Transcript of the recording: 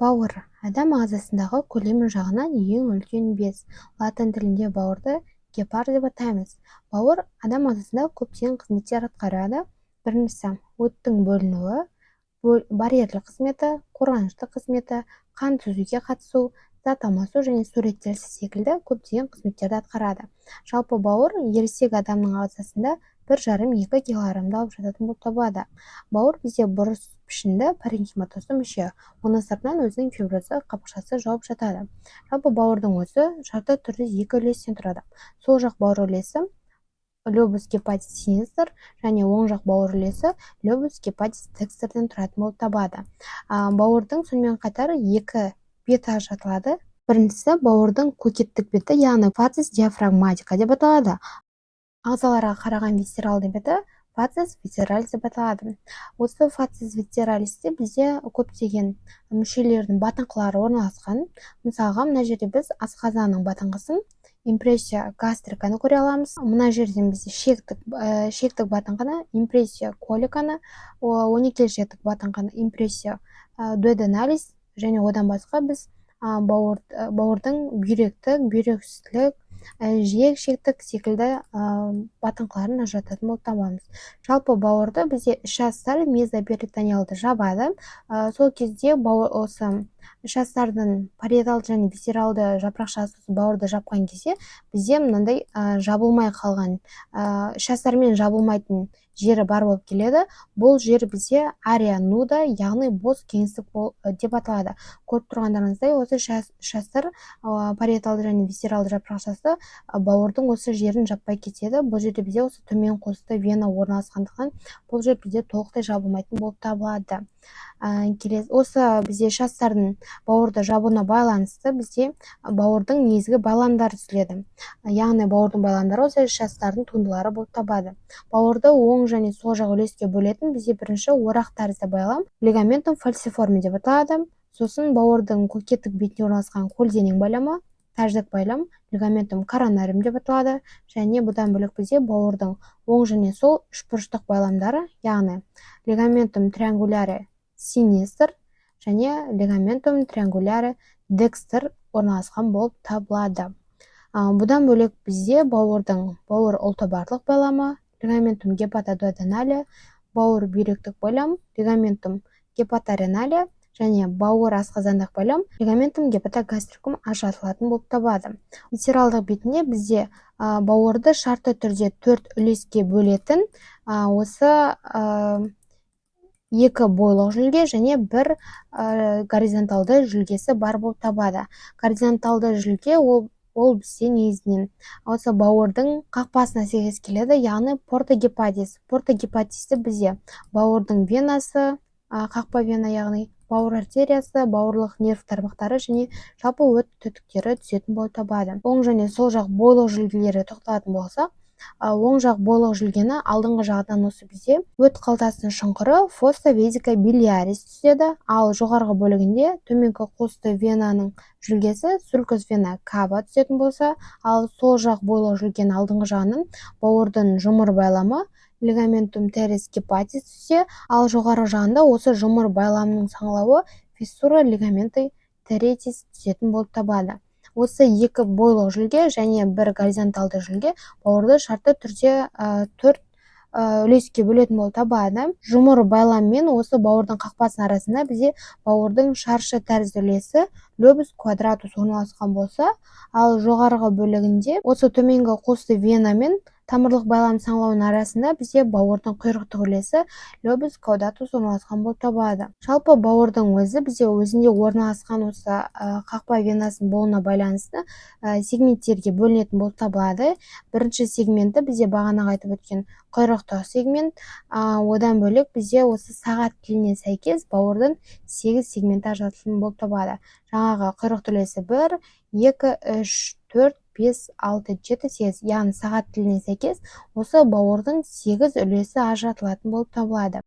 Бауыр – адам ағзасындағы көлемі жағынан ең үлкен без. Латын тілінде бауырды гепар деп атаймыз. Бауыр адам ағзасында көптеген қызметтер атқарады. Біріншісі – өттің бөлінуі, барьерлік қызметі, қорғаныштық қызметі, қан түзуге қатысу, зат алмасу және суреттелісі секілді көптеген қызметтерді атқарады. Жалпы, бауыр ересек адамның ағзасында 1,5-2 килограммды алып жататын болып табылады. Бауыр бізде бұрыш пішінді паренхиматозды мүше, оны сыртынан өзінің фиброзды қабықшасы жауып жатады. Жалпы, бауырдың өзі шартты түрде екі үлестен тұрады: сол жақ бауыр үлесі лобус гепатис синистр және оң жақ бауыр үлесі лобус гепатис декстерден тұратын болып табылады. Бауырдың сонымен қатар екі беті ажыратылады. Біріншісі – бауырдың көкеттік беті, яғни фациес диафрагматика деп аталады. Ағзаларға қараған висцералды беті фациес висцералис деп аталады. Осы фациес висцералисте бізде көптеген мүшелердің батыңқылары орналасқан. Мысалға, мына жерде біз асқазанның батыңқысын, импрессия гастриканы көре аламыз. Мына жерден бізде ішектік батыңқыны, импрессия коликаны, 12 ішектік батыңқыны, импрессия дуоденалис және одан басқа біз бауырдың бүйректік, бүйрек, жиек ішектік секілді батыңқыларын ажырататын болып табыламыз. Жалпы, бауырды бізде іш астар мезоперитонеалды жабады. Сол кезде осы іш астардың париеталды және висцералды жапырақшасы бауырды жапқан кезде, бізде мынандай жабылмай қалған, іш астармен жабылмайтын жері бар болып келеді. Бұл жер бізде area nuda, яғни бос кеңістік деп аталады. Көріп тұрғандарыңыздай, осы іш астар, париеталды және висцералды жапырақшасы бауырдың осы жерін жаппай кетеді. Бұл жерде бізде осы төмен қуысты вена орналасқандықтан, бұл жер бізде толықтай жабылмайтын болып табылады. Келесі, осы бізде іш астардың бауырды жабуына байланысты бізде бауырдың негізгі байламдары түзіледі, яғни бауырдың байламдары осы іш астардың туындылары болып табылады. Бауырды оң және сол жақ үлеске бөлетін бізде бірінші орақ тәрізді байлам лигаментум фалсиформе деп аталады. Сосын бауырдың көкеттік бетіне орналасқан көлденең байламы, тәждік байлам лигаментум коронарим деп аталады. Және бұдан бөлек бізде бауырдың оң және сол үшбұрыштық байламдары, яғни лигаментум триангуляре синистр және лигаментум триангуляре декстр орналасқан болып табылады. Бұдан бөлек бізде бауырдың бауыр ұлтабарлық байламы лигаментум гепатодуоденале, бауыр бүйректік байлам лигаментум гепаторенале және бауыр асқазандық байлам лигаментум гепатогастрикум ажыратылатын болып табылады. Висцералдық бетінде бізде бауырды шартты түрде төрт үлеске бөлетін осы екі бойлық жүлге және бір горизонталды жүлгесі бар болып табылады. Горизонталды жүлге ол бізде негізінен осы бауырдың қақпасына сәйкес келеді, яғни порта гепатис. Порта гепатисті бізде бауырдың венасы, қақпа вена, яғни бауыр артериясы, бауырлық нерв тармақтары және жалпы өт түтіктері түсетін болып табылады. Оң және сол жақ бойлық жүлгелерге тоқталатын болсақ, оң жақ бойлық жүлгені алдыңғы жағынан осы бізде өт қалтасының шұңқыры фосса везика билиарис түседі, ал жоғарғы бөлігінде төменгі қуысты венаның жүлгесі сулькус вена кава түсетін болса, ал сол жақ бойлық жүлгенің алдыңғы жағынан бауырдың жұмыр байламы лигаментум терис гепатис түссе, ал жоғарғы жағында осы жұмыр байламының саңылауы фиссура лигаменти теретис түсетін болып табылады. Осы екі бойлық жүлге және бір горизонталды жүлге бауырды шартты түрде төрт үлеске бөлетін болып табылады. Жұмыр байлам мен осы бауырдың қақпасының арасында бізде бауырдың шаршы тәрізді үлесі лобус квадратус орналасқан болса, ал жоғарғы бөлігінде осы төменгі қуысты вена мен тамырлық байлам саңылауының арасында бізде бауырдың құйрықтық үлесі лобус каудатус орналасқан болып табылады. Жалпы, бауырдың өзі бізде өзінде орналасқан осы қақпа венасының болуына байланысты сегменттерге бөлінетін болып табылады. Бірінші сегменті бізде бағанағы айтып өткен құйрықтық сегмент. Одан бөлек бізде осы сағат тіліне сәйкес бауырдың сегіз сегменті ажыратылатын болып табылады. Жаңағы құйрықты үлесі бір, екі, үш, төрт, бес, алты, жеті, сегіз, яғни сағат тіліне сәйкес осы бауырдың сегіз үлесі ажыратылатын болып табылады.